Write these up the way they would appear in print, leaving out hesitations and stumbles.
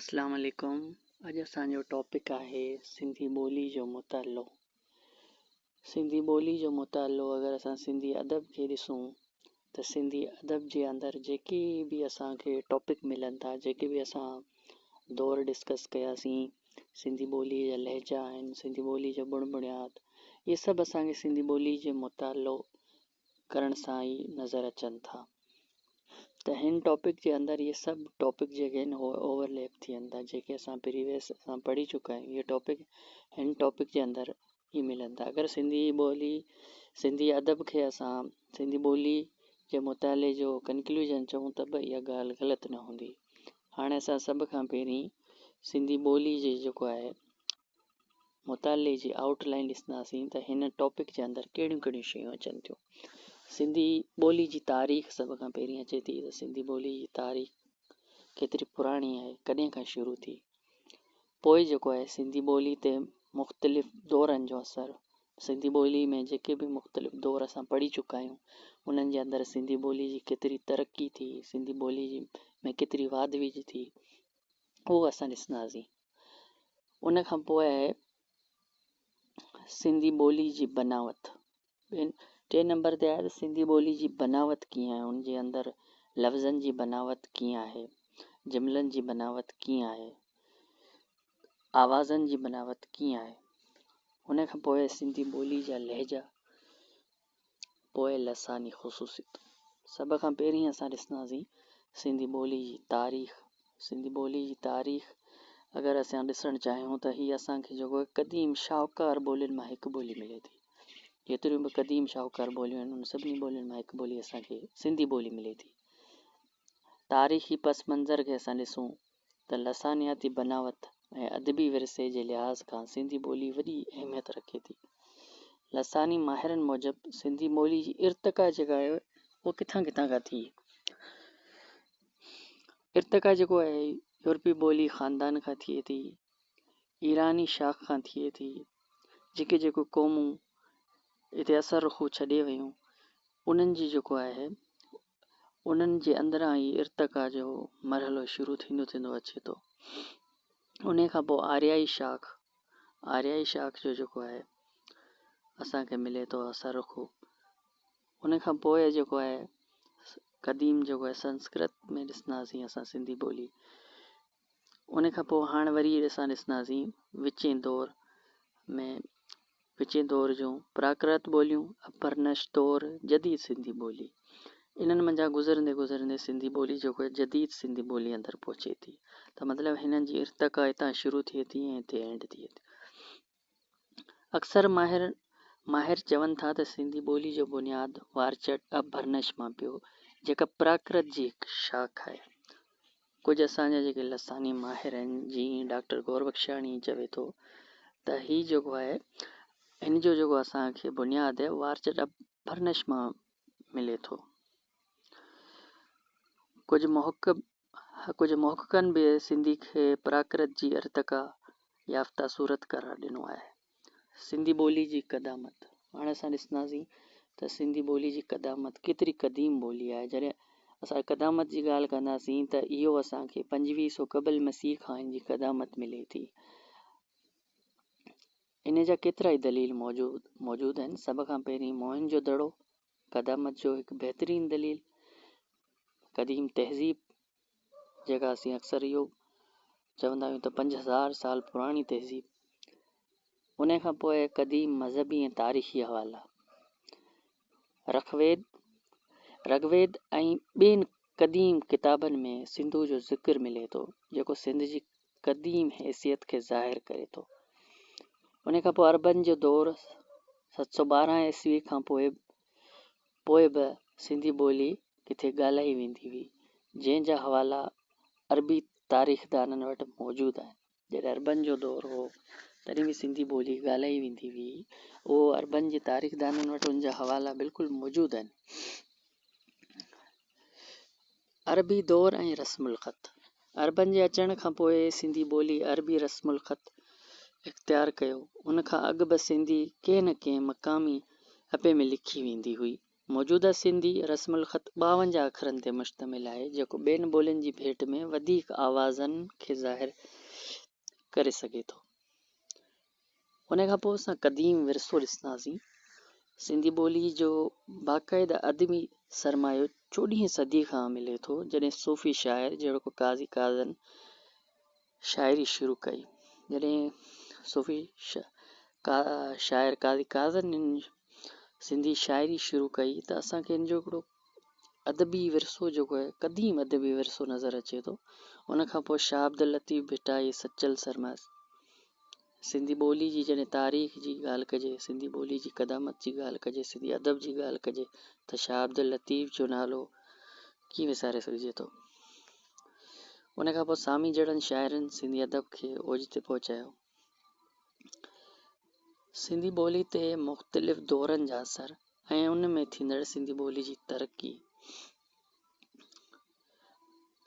اسلام عليڪم اڄ اسان جو ٽاپڪ آهي سنڌي ٻولي جو مطالعو. سنڌي ٻولي جو مطالعو اگر اسان سنڌي ادب کي ڏسون ته سنڌي ادب جي اندر جيڪي به اسان کي ٽاپڪ ملن ٿا جيڪي به اسان دور ڊسڪس ڪياسين سنڌي ٻولي جا لهجا آهن سنڌي ٻولي جو بڻ بڻياد اهي سڀ اسان کي سنڌي ٻولي جي مطالعو ڪرڻ سان ئي نظر اچن ٿا ته هن ٽاپڪ جي اندر اهي سڀ ٽاپڪ جيڪي آهن اهي اوور ليپ ٿين ٿا جيڪي اسان پريويس اسان پڙهي چڪا آهيون اهي ٽاپڪ هن ٽاپڪ جي اندر ئي ملن ٿا اگر سنڌي ٻولي سنڌي ادب کي اسان سنڌي ٻولي جي مطالعي جو ڪنڪلوزن چئون ته به اها ڳالهه غلط نه هوندي هاڻي اسان سڀ کان پهرين سنڌي ٻولي جي جيڪو آهي مطالعي جي آئوٽ لائين ڏسنداسين ته هن ٽاپڪ جي اندر ڪهڙيون ڪهڙيون شيون اچن ٿيون. سنڌي ٻولي جي تاريخ سڀ کان پهرين اچي ٿي ته سنڌي ٻولي جي تاريخ ڪيتري پراڻي آهي، ڪڏهن کان شروع ٿي. پوء جيڪو آهي سنڌي ٻولي تي مختلف دورن جو اثر، سنڌي ٻولي ۾ جيڪي به مختلف دور اسان پڙهي چڪا آهيون انهن جي اندر سنڌي ٻولي جي ڪيتري ترقي ٿي، سنڌي ٻولي جي ۾ ڪيتري واڌ ويجهه ٿي اهو اسان ڏسنداسين. ان کان پوء آهي سنڌي ٻولي جي بناوت. ٽئين نمبر تي آهي ته سنڌي ٻولي جي بناوت ڪيئن آهي، ان جي اندر لفظن جي بناوت ڪيئن آهي، جملن جي بناوت ڪيئن آهي، آوازن جي بناوت ڪيئن آهي. ان کان پوء سنڌي ٻولي جا لهجا، پوء لساني خصوصيتون. سڀ کان پهرين اسان ڏسنداسين سنڌي ٻولي جي تاريخ. سنڌي ٻولي جي تاريخ اگر اسان ڏسڻ چاهيون ته هي اسان کي جيڪو قديم شاهوڪار ٻولين مان هڪ ٻولي ملي ٿي. جيتريون به قديم شاهوڪار ٻوليون آهن انهن سڀني ٻولين مان هڪ ٻولي اسان کي سنڌي ٻولي ملي ٿي. تاريخي پس منظر کي اسان ڏسون ته لسانياتي بناوت ۽ ادبي ورثي جي لحاظ کان سنڌي ٻولي وڏي اهميت رکي ٿي. لساني ماهرن موجب سنڌي ٻولي جي ارتقا جيڪا آهي اها ڪٿان ڪٿان کان ٿي. ارتقا جيڪو آهي يورپي ٻولي خاندان کان ٿئي ٿي، ايراني شاخ کان ٿئي ٿي، جيڪي جيڪو قومون هتي اثر رخو ڇڏي ويون انهن جي جيڪو آهي انهن جي اندران ئي ارتقا جو مرحلو شروع ٿيندو ٿيندو اچي ٿو. انهي کان پوء آريائي شاخ، آريائي شاخ جو جيڪو آهي اسان کي ملي ٿو اثر رخو. ان کان پوء جيڪو آهي قديم جيڪو آهي سنسڪرت ۾ ڏسنداسين اسان سنڌي ٻولي. ان کان پوء هاڻ وري اسان ڏسنداسين وچين دور ۾ وچين دور جون پراڪرت ٻوليون، اپرنش دور، جديد سنڌي ٻولي. انهن منجهان گذرندي گذرندي سنڌي ٻولي جيڪو آهي جديد سنڌي ٻولي اندر پهچي ٿي ته مطلب هنن جي ارتقا هتان شروع ٿئي ٿي ۽ هتي اينڊ ٿئي ٿي. اڪثر ماهر ماهر چون ٿا ته سنڌي ٻولي جو بنياد وارچٽ اپڀرنش مان پيو جيڪا پراڪرت جي هڪ شاخ آهي. ڪجهه اسان جا جيڪي لساني ماهر آهن جيئن ڊاڪٽر گوربخشاڻي چوي ٿو ته هي جيڪو آهي هن جو جيڪو اسان کي بنياد آهي وارچٽ اپڀرنش مان ملي ٿو. ڪجهه محقق ڪجهه محققن به سنڌي کي پراڪرت جي ارتقا يافته صورت قرار ڏنو آهي. سنڌي ٻولي جي قدامت، هاڻي اسان ڏسنداسين ته سنڌي ٻولي جي قدامت ڪيتري قديم ٻولي آهي. جڏهن اسان قدامت جي ڳالهه ڪنداسين ته اهو اسان کي 25 سو قبل مسيح کان ان جي قدامت ملي ٿي. ان جا ڪيترائي دليل موجود آهن. سڀ کان پهرين موهن جو دڙو قدامت جو هڪ بهترين دليل، قديم تهذيب جيڪا اسين اڪثر اهو چوندا آهيون ته 5000 سال پراڻي تهذيب، ان کان پوء قديم مذهبي ۽ تاريخي حوالا، رخويد، رگويد ۽ ٻين قديم ڪتابن ۾ سنڌو جو ذڪر ملي ٿو، جيڪو سنڌ جي قديم حيثيت کي ظاهر ڪري ٿو. ان کان پوء عربن جو دور 712 عيسوي کان پوء به سنڌي ٻولي ڪٿي ڳالهائي ويندي هئي، جنهن جا حوالا عربي تاريخدانن وٽ موجود آهن. جڏهن عربن جو دور هو، تڏهن به سنڌي ٻولي ڳالهائي ويندي هئي. اهو عربن جي تاريخدانن وٽ ان جا حوالا بلڪل موجود آهن. عربي دور ۽ رسم الخط، عربن جي اچڻ کان پوء سنڌي ٻولي عربي رسم الخط اختيار ڪيو. ان کان اڳ به سنڌي ڪنهن نه ڪنهن مقامي اپي ۾ لکي ويندي هئي. موجوده سنڌي رسم الخط 52 اکرن تي مشتمل آهي، جيڪو ٻين ٻولين جي ڀيٽ ۾ وڌيڪ آوازن کي ظاهر ڪري سگهي ٿو. ان کان پوء اسان قديم ورثو ڏسنداسين. سنڌي ٻولي جو باقاعده ادبي سرمايو چوڏهين صدي کان ملي ٿو، جڏهن صوفي شاعر جهڙوڪ قاضي قاضن شاعري شروع ڪئي. جڏهن صوفي شاعر قاضي قاضن سنڌي شاعري شروع ڪئي ته اسان کي ان جو هڪڙو ادبي ورثو جيڪو آهي قديم ادبي ورثو نظر اچي ٿو. ان کان پوء شاهه عبداللطيف ڀٽائي، سچل سرمست، سنڌي ٻولي جي جڏهن تاريخ جي ڳالهه ڪجي، سنڌي ٻولي جي قدامت جي ڳالهه ڪجي، سنڌي ادب جي ڳالهه ڪجي ته شاهه عبداللطيف جو نالو ڪيئن وساري سگهجي ٿو. ان کان پوء سامي جهڙن شاعرن سنڌي ادب کي اوج تي پهچايو. سنڌي ٻولي تي مختلف دورن جا اثر ۽ ان ۾ ٿيندڙ سنڌي ٻولي جي ترقي.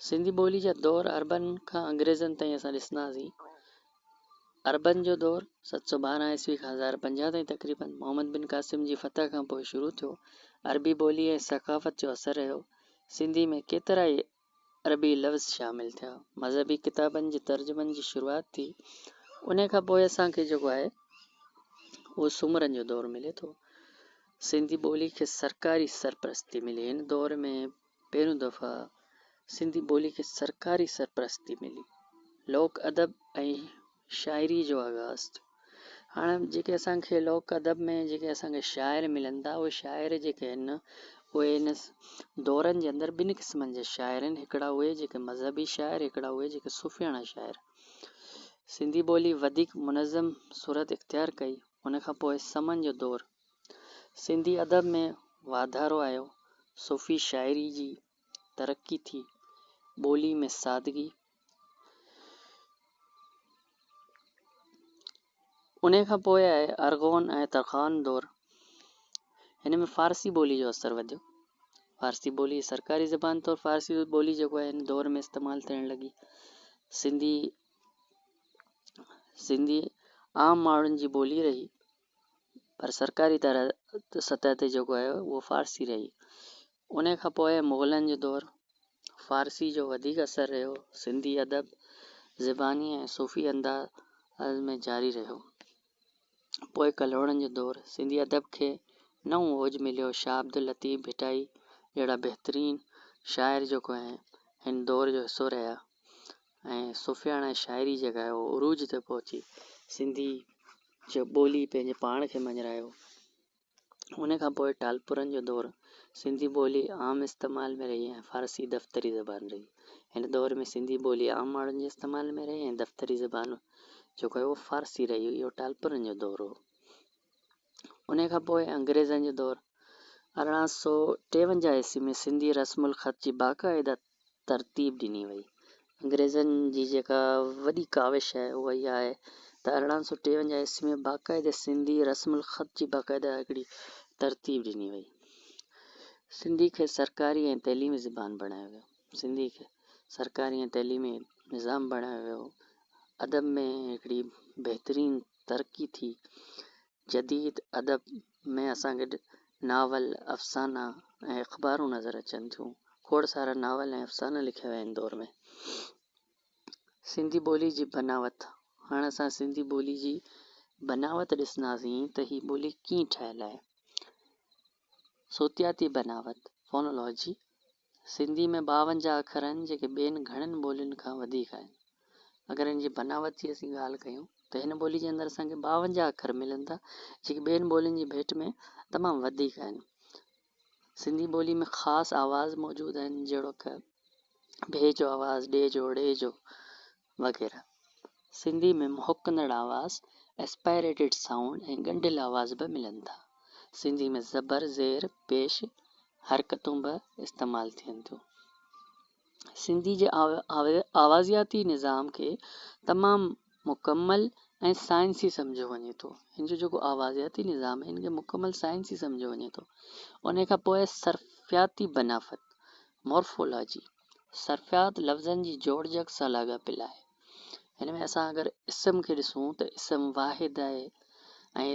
سنڌي ٻولي جا دور عربن کان انگريزن تائين اسان ڏسنداسين. عربن جو دور 712 عيسوي کان 1050 تائين تقريباً محمد بن قاسم جي فتح کان پوء شروع ٿيو. عربي ٻولي ۽ ثقافت جو اثر رهيو. سنڌي ۾ ڪيترائي عربي لفظ شامل ٿيا. مذهبي ڪتابن جي ترجمن جي شروعات ٿي. انهيء کان پوء اسان کي جيڪو آهي اهو سومرن جو دور ملي ٿو. سنڌي ٻولي کي سرڪاري سرپرستي ملي. هن دور ۾ پهريون دفعا سنڌي ٻولي کي سرڪاري سرپرستي ملي. لوڪ ادب ۽ شاعري جو آغاز ٿيو. هاڻ جيڪي اسان کي لوڪ ادب ۾ جيڪي اسان کي شاعر ملن ٿا اهي شاعر جيڪي آهن اهي ان دورن جي اندر ٻن قسمن جا شاعر آهن هڪڙا اهي جيڪي مذهبي شاعر هڪڙا اهي جيڪي صوفياڻا شاعر. سنڌي ٻولي وڌيڪ منظم صورت اختيار ڪئي ان کان پوء سمن جو دور سنڌي ادب ۾ واڌارو آيو صوفي شاعري جي ترقي ٿي ٻولي ۾ سادگي انهيء کان پوء آهي ارغون ۽ ترخان دور. هن ۾ فارسي ٻولي جو اثر وڌيو. فارسي ٻولي سرڪاري زبان طور فارسي ٻولي جيڪو آهي هن دور ۾ استعمال ٿيڻ لڳي. سنڌي سنڌي عام ماڻهن جي ٻولي رهي پر سرڪاري طرح سطح تي جيڪو آهي اهو فارسي رهي. انهيء کان پوء مغلن جو دور، فارسي جو وڌيڪ اثر رهيو. سنڌي ادب زباني ۽ صوفي انداز ۾ جاري رهيو. پوء ڪلهوڙن جو دور، سنڌي ادب کي نئون اوج مليو. شاهه عبداللطيف ڀٽائي جهڙا بهترين شاعر جيڪو آهن هن دور جو حصو رهيا ۽ صوفياڻا شاعري جيڪا آهي اهو عروج تي پهچي سنڌي ٻولي پنهنجي پاڻ کي مڃرايو. ان کان پوء ٽالپرن جو دور، سنڌي ٻولي عام استعمال ۾ رهي ۽ فارسي دفتري زبان رهي. هن دور ۾ سنڌي ٻولي عام ماڻهن جي استعمال ۾ رهي ۽ دفتري زبان جيڪو آهي اهو فارسي رهي. اهو ٽالپرن جو دور هو. ان کان پوء انگريزن جو دور، 1853 عيسوي ۾ سنڌي رسم الخط جي باقاعده ترتيب ڏني وئي. انگريزن جي جيڪا وڏي ڪاوش آهي اها اها آهي ته 1853 عيسوي ۾ باقاعده سنڌي رسم الخط جي باقاعده هڪڙي ترتيب ڏني وئي. سنڌي کي سرڪاري ۽ تعليمي زبان بڻايو ويو. سنڌي کي سرڪاري ۽ تعليمي نظام بڻايو ويو. ادب ۾ هڪڙي بهترين ترقي ٿي. جديد ادب ۾ اسان کي ناول، افسانا ۽ اخبارون نظر اچن ٿيون. کوڙ سارا ناول ۽ افسانا لکيا ويا آهن دور ۾. سنڌي ٻولي جي بناوت، هاڻ اسان سنڌي ٻولي جي بناوت ڏسنداسين ته هي ٻولي ڪيئن ٺهيل آهي. صوتياتي بناوت، Phonology، Sindhi ۾ 52 اکر آهن جيڪي ٻين گهڻين ٻولين کان وڌيڪ آهن. اگر ان جي بناوت جي اسين ڳالهه ڪيون ته هن ٻولي جي اندر اسان کي 52 اکر ملن ٿا جيڪي ٻين ٻولين جي ڀيٽ ۾ تمام وڌيڪ آهن. سنڌي ٻولي ۾ خاص آواز موجود آهن جهڙوڪ ڀي جو آواز، ڏي جو، ڙي جو وغيره. سنڌي ۾ مهڪندڙ آواز، Aspirated Sound، ۽ ڳنڍيل آواز به ملن ٿا. سنڌي ۾ زبر، زير، پيش حرڪتون به استعمال ٿين ٿيون. سنڌي جي آوازياتي نظام کي تمام مڪمل ۽ سائنسي سمجهيو وڃي ٿو. هن جو جيڪو آوازياتي نظام آهي، ان کي مڪمل سائنسي سمجهيو وڃي ٿو. انهيء کان پوء صرفياتي بناوت، Morphology، صرفيات لفظن جي جوڙجڪ سان لاڳاپيل آهي. هن ۾ اسان اگر اسم کي ڏسون ته اسم واحد آهي ۽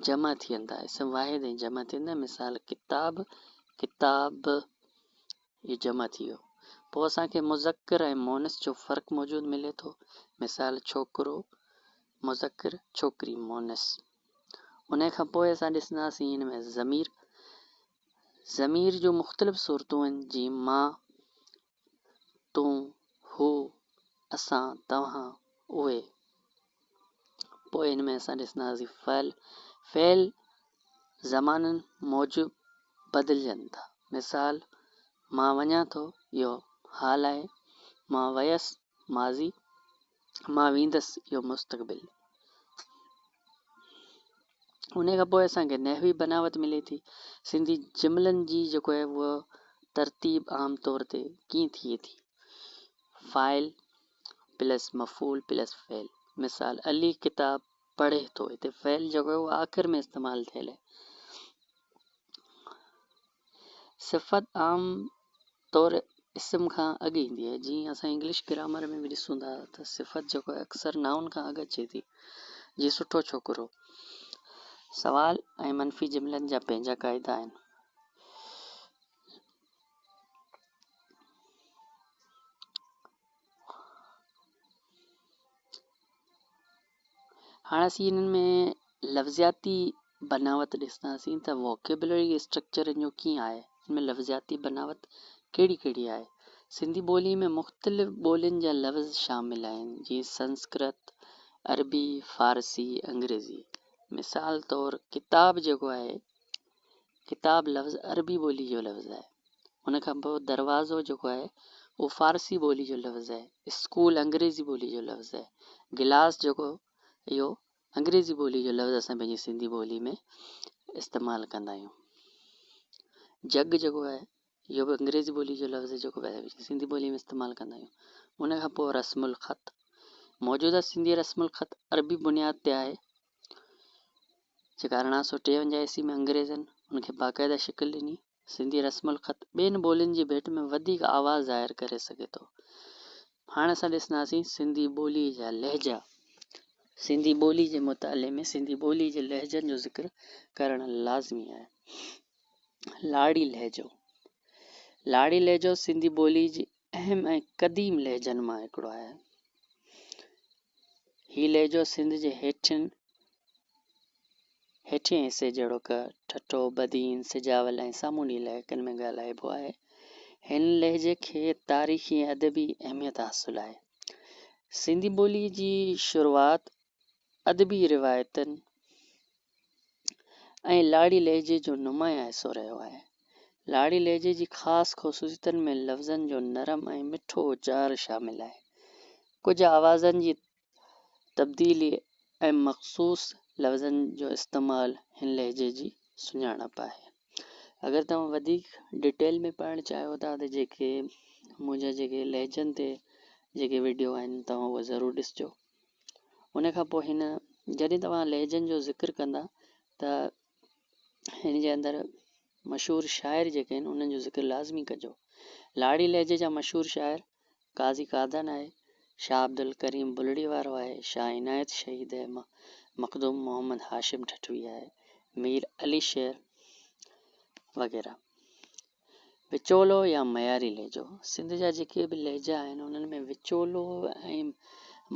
جمع ٿين ٿا، اسم واحد ۽ جمع ٿين ٿا، مثال ڪتاب، ڪتاب اهو جمع ٿي ويو. پوء اسان کي مذڪر ۽ مونث جو فرق موجود ملي ٿو، مثال ڇوڪرو مذڪر، ڇوڪري مونث. انهيء کان پوء اسان ڏسنداسين هن ۾ ضمير. ضمير جون مختلف صورتون آهن، جيئن مان، تون، هو، اسان، توهان، اهي. پوء هن ۾ اسان ڏسنداسين فعل. فعل زمانن موجب بدلجن ٿا. مثال، مان وڃان ٿو، اهو حال آهي. مان ويس، ماضي. مان ويندس، اهو مستقبل. انهيء کان پوء اسان کي نحوي بناوت ملي ٿي. سنڌي جملن جي جيڪو آهي اهو ترتيب عام طور تي ڪيئن ٿئي ٿي؟ فاعل پلس مفعول پلس فعل. مثال، علي ڪتاب پڙهي ٿو. هتي فعل جيڪو آهي اهو آخر ۾ استعمال ٿيل آهي. صفت عام طور اسم کان اڳ ايندي آهي. جيئن اسان انگلش گرامر ۾ به ڏسون ٿا ته صفت جيڪو آهي اڪثر نائون کان اڳ اچي ٿي. جيئن سٺو ڇوڪرو. سوال ۽ منفي جملن جا پنهنجا قاعدا آهن. هاڻ اسين انهن ۾ لفظياتي بناوت ڏسنداسين ته ووڪيبلري اسٽرڪچر ان جو ڪيئن آهي، ان ۾ لفظياتي بناوت ڪهڙي ڪهڙي آهي. سنڌي ٻولي ۾ مختلف ٻولين جا لفظ شامل آهن، جيئن سنسڪرت، عربي، فارسي، انگريزي. مثال طور ڪتاب جيڪو آهي، ڪتاب لفظ عربي ٻولي جو لفظ آهي. ان کان پوء دروازو جيڪو آهي اهو فارسي ٻولي جو لفظ آهي. اسڪول انگريزي ٻولي جو لفظ آهي. گلاس جيڪو اهو انگريزي ٻولي جو لفظ اسان پنهنجي سنڌي ٻولي ۾ استعمال ڪندا آهيون. جڳ جيڪو آهي اهو به انگريزي ٻولي جو لفظ آهي جيڪو سنڌي ٻولي ۾ استعمال ڪندا آهيون. ان کان پوء رسم الخط، موجوده سنڌي رسم الخط عربي بنياد تي آهي. جيڪا 1853 عيسوي ۾ انگريزن ان کي باقاعده شڪل ڏني. سنڌي رسم الخط ٻين ٻولين جي ڀيٽ ۾ وڌيڪ آواز ظاهر ڪري سگهي ٿو. هاڻ اسان ڏسنداسين سنڌي ٻوليء جا لهجا. سنڌي ٻوليء جي مطالعي ۾ سنڌي ٻوليء جي لهجن جو ذڪر ڪرڻ لازمي آهي. لاڙي لهجو، لاڙي لهجو سنڌي ٻوليء جي اهم ۽ قديم لهجن مان هڪڙو آهي. هي لهجو سنڌ جي هيٺين هيٺئين حصي جهڙوڪ ٺٽو، بدين، سجاول ۽ سامونڊي علائقن ۾ ڳالهائبو آهي. هن لهجي کي تاريخي ۽ ادبي اهميت حاصل آهي. سنڌي ٻوليء جي شروعات ادبي روايتن ۽ لاڙي لهجي جو نمايان حصو رهيو آهي. لاڙي لهجي جي خاص خصوصيتن ۾ لفظن جو نرم ۽ مٺو اچار شامل آهي. ڪجهه آوازن جي تبديلي ۽ مخصوص لفظن جو استعمال هن لهجي جي سڃاڻپ آهي. اگر توهان وڌيڪ ڊيٽيل ۾ پڙهڻ چاهيو ٿا ته جيڪي منهنجا جيڪي لهجن تي جيڪي وڊيو آهن توهان اهي ضرور ڏسجو. ان کان پوء هن جڏهن توهان لهجن جو ذڪر ڪندا ته هن جي اندر مشهور شاعر جيڪي آهن انهن جو ذڪر لازمي ڪجو. لاڙي لهجي جا مشهور شاعر قاضي قادن آهي، شاهه عبدالڪريم بلڙي وارو آهي، شاهه عنايت شهيد آهي، مخدوم محمد هاشم ٺٽوي آهي، مير علي شير وغيره. وچولو يا معياري لهجو، سنڌ جا جيڪي به لهجا آهن انهن ۾ وچولو ۽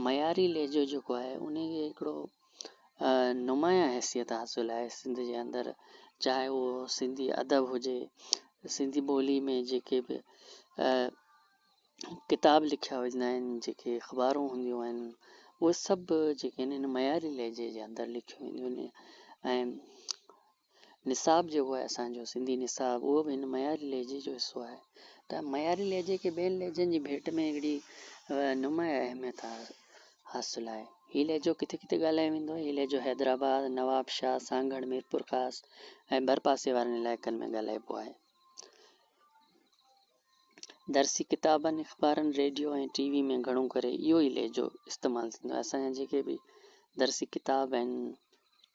معياري لهجو جيڪو آهي ان کي هڪڙو نمايان حيثيت حاصل آهي سنڌ جي اندر چاهي اهو سنڌي ادب هجي سنڌي ٻولي ۾ جيڪي به ڪتاب لکيا ويندا آهن جيڪي اخبارون هونديون آهن اهي سڀ جيڪي آهن ان معياري لهجي جي اندر لکيون وينديون آهن ۽ نصاب جيڪو آهي اسان جو سنڌي نصاب اهو به هن معياري لهجي جو حصو آهي ته معياري لهجي کي ٻين لهجن جي ڀيٽ ۾ هڪڙي نمايان اهميت حاصل آهي. هي لهجو ڪٿي ڪٿي ڳالهايو ويندو آهي؟ هي لهجو حيدرآباد، نوابشاهه، سانگهڙ، ميرپورخاص ۽ ڀرپاسي وارن علائقن ۾ ڳالهائبو آهي. درسي ڪتابن، اخبارن، ريڊيو ۽ ٽي وي ۾ گهڻو ڪري اهو ئي لهجو استعمال ٿيندو آهي. اسان جا جيڪي به درسي ڪتاب آهن،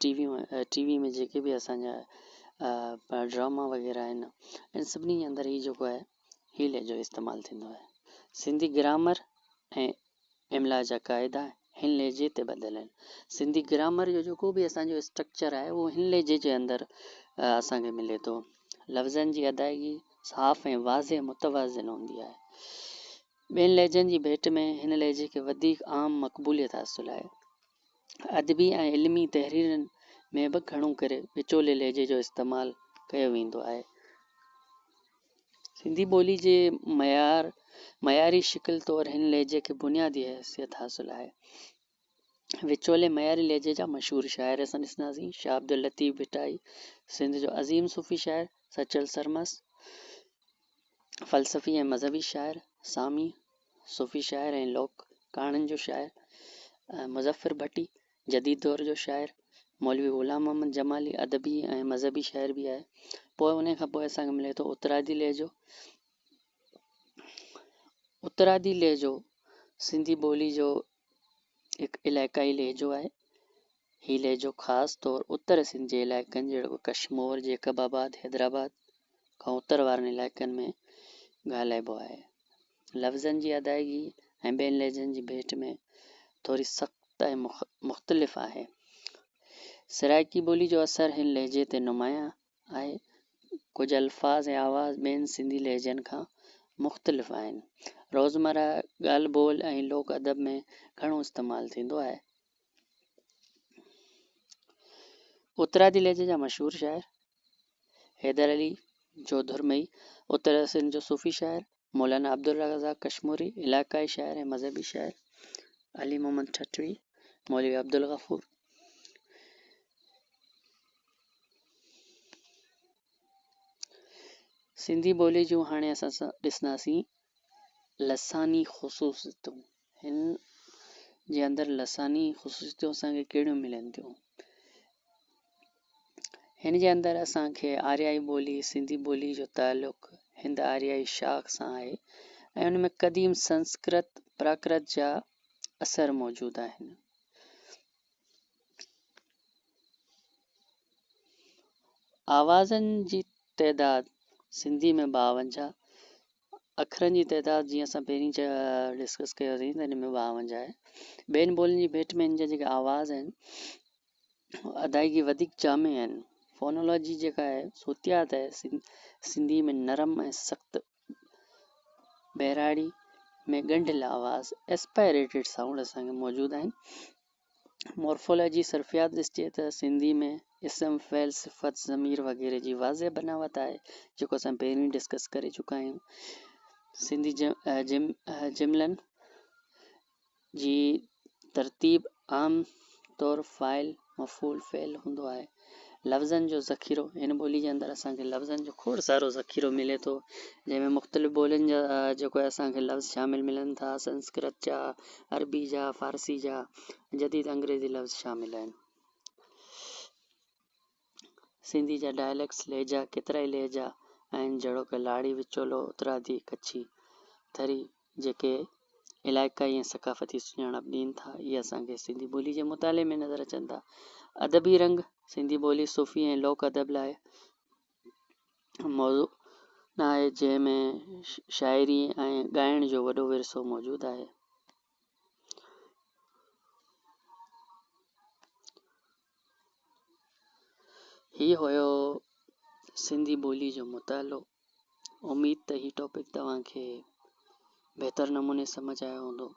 ٽي وي ۾ جيڪي به اسان جا ڊراما وغيره آهن، ان سڀني جي اندر هي جيڪو آهي هي لهجو استعمال ٿيندو آهي. سنڌي گرامر ۽ املا جا قاعدا هن لهجي تي ٻڌل آهن. سنڌي گرامر جو جيڪو به اسان جو اسٽرڪچر آهي اهو هن لهجي جي اندر اسان کي ملي ٿو. لفظن جي ادائگي صاف ۽ واضح متوازن هوندي آهي. ٻين لهجن جي ڀيٽ ۾ هن لهجي کي وڌيڪ عام مقبوليت حاصل آهي. ادبي ۽ علمي تحريرن ۾ به گهڻو ڪري وچولي لهجي جو استعمال ڪيو ويندو آهي. سنڌي ٻولي جي معيار معياري شڪل طور هن لهجي کي بنيادي حيثيت حاصل آهي. وچولي معياري لهجي جا مشهور شاعر اسان ڏسنداسين، شاهه عبداللطيف ڀٽائي، سنڌ جو عظيم صوفي شاعر، سچل سرمست، فلسفي ۽ مذهبي شاعر، سامي، صوفي شاعر ۽ لوڪ ڪهاڻين جو شاعر، مظفر ڀٽي، جديد دور جو شاعر، مولوي غلام محمد جمالي، ادبي ۽ مذهبي شاعر به آهي. پوء انهي کان پوء اسان کي ملي ٿو اترادي لهجو. اترادي لهجو سنڌي ٻولي جو هڪ علائقائي لهجو آهي. هي لهجو خاص طور اتر سنڌ جي علائقن جهڙوڪ ڪشمور، جيڪب آباد، حيدرآباد کان اتر وارن علائقن ۾ ڳالهائبو آهي. لفظن جي ادائگي ۽ ٻين لهجن جي ڀيٽ ۾ ٿوري سخت ۽ مختلف آهي. سرائيڪي ٻولي جو اثر هن لهجي تي نمايان آهي. ڪجهه الفاظ ۽ آواز ٻين سنڌي لهجن کان مختلف آهن. روزمره ڳالهه ٻولهه ۽ لوڪ ادب ۾ گهڻو استعمال ٿيندو آهي. اترادي لهجي جا مشهور شاعر، حيدر علي جوڌرمئي، اتر سنڌ جو صوفي شاعر، مولانا عبدالرزاق ڪشموري، علائقائي شاعر ۽ مذهبي شاعر، علي محمد ٺٽوي، مولوي عبدالغفور. سنڌي ٻولي جون هاڻي اسان ڏسنداسين لساني خصوصيتون. هن جي اندر لساني خصوصيتون اسان کي ڪهڙيون ملن ٿيون؟ هن جي اندر اسان کي آريائي ٻولي، سنڌي ٻولي جو تعلق هند آريائي شاخ سان آهي ۽ ان ۾ قديم سنسڪرت، پراڪرت جا اثر موجود آهن. آوازن جي تعداد سنڌي ۾ 52، اکرن جي تعداد جيئن اسان پهرين ڊسڪس ڪيوسين ته ان ۾ 52 آهي. ٻين ٻولين جي ڀيٽ ۾ ان جا جيڪي آواز آهن ادائگي وڌيڪ جامع آهن. فونولاجي جيڪا آهي صوتيات آهي سنڌي ۾ نرم ۽ سخت ٻهراڙي ۾ ڳنڍيل آواز Aspirated Sound اسان کي موجود آهن. مورفولاجي صرفيات ڏسجي ته سنڌي ۾ اسم، فعل، صفت، ضمير وغيره جي واضح بناوت آهي، جيڪو اسان پهرين ڊسڪس ڪري چڪا آهيون. سنڌي جملن جي ترتيب عام طور فاعل، مفعول، فعل هوندو آهي. لفظن جو ذخيرو، هن ٻولي جي اندر اسان کي لفظن جو کوڙ سارو ذخيرو ملي ٿو، جنهن ۾ مختلف ٻولين جا جيڪو آهي اسان کي لفظ شامل ملن ٿا، سنسڪرت جا، عربي جا، فارسي جا، جديد انگريزي لفظ شامل آهن. سنڌي جا ڊائليڪٽس، لهجا، ڪيترائي لهجا آهن، جهڙوڪ لاڙي، وچولو، اترادي، ڪڇي، ٿري، جيڪي علائقائي ۽ ثقافتي سڃاڻپ ڏين ٿا، اهي اسان کي سنڌي ٻولي جي مطالعي ۾ نظر اچن ٿا. ادبي رنگ، سنڌي ٻولي صوفي ۽ لوڪ ادب لاء موضوع آهي، جنهن ۾ شاعري ۽ ڳائڻ جو وڏو ورثو موجود آهي. هي هيو سنڌي ٻولي جو مطالعو. اميد ته هي ٽاپڪ توهان کي بهتر نموني سمجهه آيو هوندو.